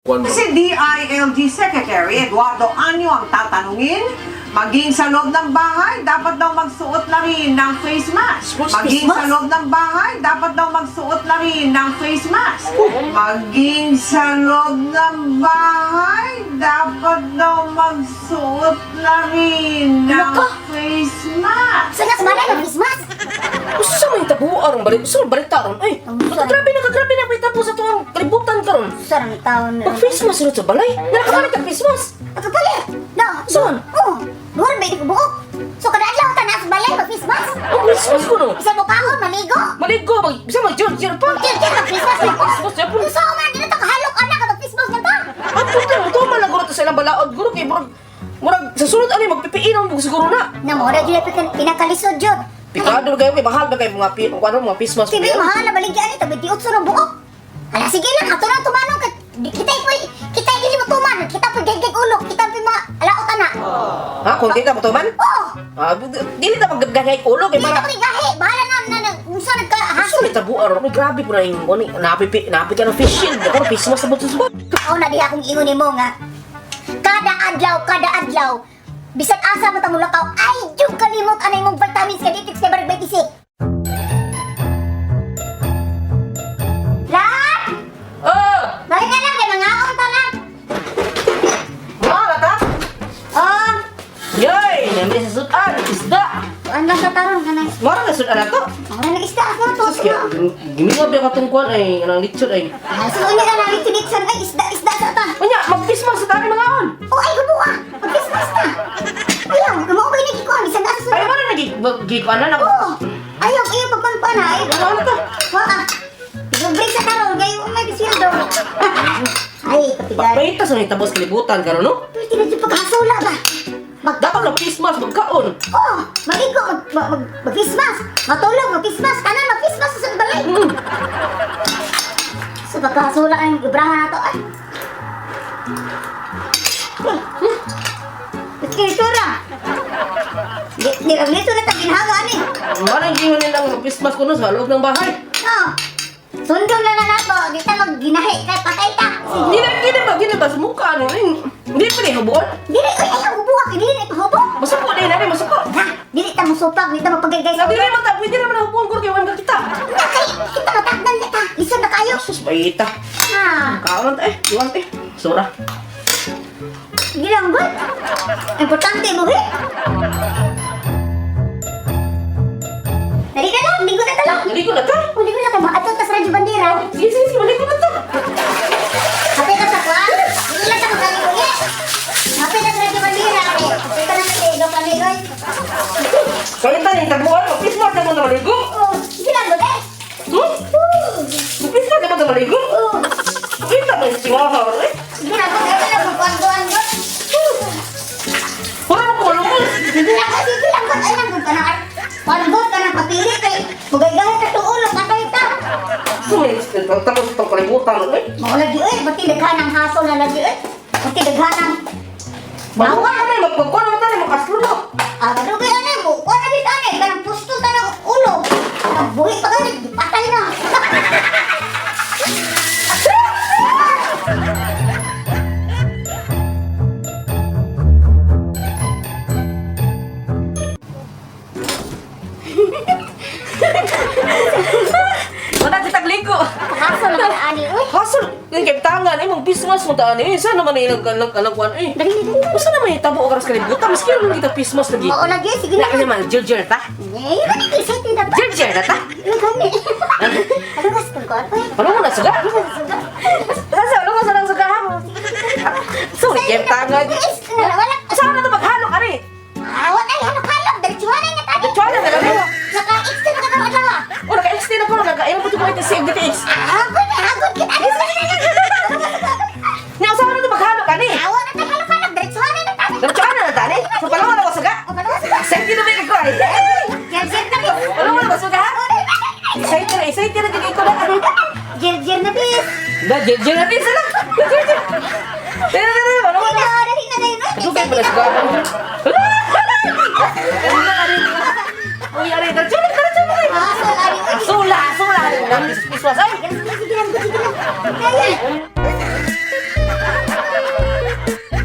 Kuan mo. Si DILG Secretary Eduardo Año ang tatanungin, maging sa loob ng bahay, dapat daw magsuot na rin ng face mask. Maging sa loob ng bahay, dapat daw magsuot na rin ng face mask. Maging sa loob ng bahay, dapat daw magsuot na rin ng Nako! face mask. Sa nas balay mag Christmas. Usa may tabuan ang balik, usa may balita ron. Ay, grabe na grabe na may tabo sa tuwang kalibutan karon. Sa rang taon. Pag face mask ron sa balay, nakapalit ang face mask. Nakapalit. No. Saan? Oh, buwan ba ko buok? So kada adlaw ta na sa balay mag Christmas. Ang Christmas ko no. Isa mo kaon maligo. Maligo, mag bisa mag jir jir pa. Kaya kaya mag Christmas na ko. Christmas na po. Unsa man dito ta kahalok anak mag Christmas na ta. Ang puto mo to man lang sa ilang balaod guro kay murag murag sa sunod ani magpipiinom mo siguro na. Na mo ra jud pinakalisod jud. Pikado kayo kay mahal ba kay mga pi, kung ano mga face mask. Kay mahal na baligyan ito 28 rang buok. Ala sige lang ato na tumanong ka kita po kita dili mo tuman kita po gigig ulo kita po mga alaot ana. Ha, kung di ka mo tuman? Oo. Ah, dili ta maggagay ulo kay Dili para ta ko gahi bahala na na na unsa nagka Gusto hasol. ni tabuan ron. Grabe po na yung ano, napipi, napi ka ng face shield. Ako, face mask na buto sa Ako na diha akong ingon nimo nga kada adlaw bisan asa man ta mulakaw ay jud kalimot anay mong vitamins kay detox kay barag BTC. Lan! Oh! Balik na lang kay mga ta lang. Mga ta? Oh, Yay! Nami sa sudan, isda! kuan lang sa taron kanang Mara na sudan na to. Mura na isda ako to. Sus, kaya, gimiwab yung katong kuwan ay, anong lechon ay. Ah, so unya na lang litson ay isda isda sa ta. Unya, mag-face mask sa tani mga on! Oh, ay gubuha. Mag-Christmas ta. Ayaw, mao ba ni kuan bisan asa Ay, sa. mara nagigikuan na na. Oh, ayaw ayaw pagkuan na ay. Ano na to? Wa ah. Break sa karon kayo may bisweldo. Ay, kapigal. Baita sa may tabos kalibutan karon no? Pwede na dyan pagkasula ba? Mag Dapat na face mask magkaon. Oh, maligo, mag, mag, mag, mag-Christmas, matulog, mag-Christmas, tanan, mag-Christmas sa balay. So pagkasula ang ibrahan na to, ay. Itsura. Di, di, ang lito na tag ginhaga ani. Mara yung gingon nilang mag-face mask ko no sa loob ng bahay. Oh. Sundong na na nato, di ta magginahi kay patay ta. Hindi na, hindi ba, hindi ba sa mukha ano? Hindi pa ni hubuon. Dili ay ay hubo ka, dili na ipahubo. Masuko din namin, masuko. Ha, dili ta musupag, dili ta mapaгаygay sa Sabi rin man ta, pwede naman ang hubuon ko kay wala kita. Na kay kita matagdan na ta. Lisod na kayo. Sus, baita. Ha, Kaon ta eh, iwan ta eh. Sura. gilang ba? Importante mo eh. Dali na lang, ligo na ta lang. Maligo na ta. Oh, ligo na ka, maadto ta sa Radyo Bandera. Sige, sige, sige, maligo na ta. Happy ka sa kwan? Dili lang ta magkaligo eh. Happy ka sa Radyo Bandera. Eh, happy ka na sa ligo kaligo. Kaya ta, yung tabuan, mag-face mask na mo na maligo. Oh, gilang ba eh? Hmm? Mag-face mask na mo na maligo. Oh, Kita mo yung singahaw eh. gilang ba? Ito lang, magkuhan-kuhan. Wala mo kulungkol. Sige lang, sige lang, ay lang, ka na. Panggot ka na papili kay mugay-gay ka tuon, patay ta. Tapos itong kalibutan eh. Mao lagi oy, pati daghan ang haso na lagi oy. Pati daghan ang Bawa na eh, magpagkuhan naman tayo, makaslulo. Ah, kadugay ani mo, kuha na gid ani kanang pusto ta ng ulo. Buhi pa gani, patay na. Wala kitang ligo. Haso na ka ani oy. Hasol, yung kay tangan, eh, mag-face mask mo taan eh. Saan naman yung nagkuhan eh. Dali dali. Basta naman yung tabo oras kalibutan, maski naman kita face mask lagi. Mao lagi sige Na na. kasi man, jil ta? Eh, gani excited na ba? Jil na ta? Ano gani? Ano gas kung kuan oy? Ano mo na suga? Sasa, ano mo sa nang suga ha? Sorry, kay tangan. Wala. Saan na ito maghalok, ari? Ah, wala ay halok-halok. Diretsuhan na tadi. Diretsuhan na, dali. Naka-extend na ka karon adlaw. O, naka-extend ako, naka-ilang po ito ko ito CMDTX. Hagod, hagod kita. Nga, saan na ito maghalok, ani? Ah, wala na halok-halok. Diretsuhan na tadi. Diretsuhan na tani? Sa palawan na ko suga? Excited na ba ko ay? Jer-jer na bis. Palawan na ko suga ha? Excited na, excited na ko na. Jer-jer na bis. Da, jil na din sila. Jil jil. Dali, dali, dali, ano Dali na, dali na, dali na. Dugay pa na suga. Ano na rin? Uy, ari, diretsuhan na, diretsuhan na. Ah, so, ari, uy. Sula, sula. Ay, Sige lang, sige lang. Kaya. Ay.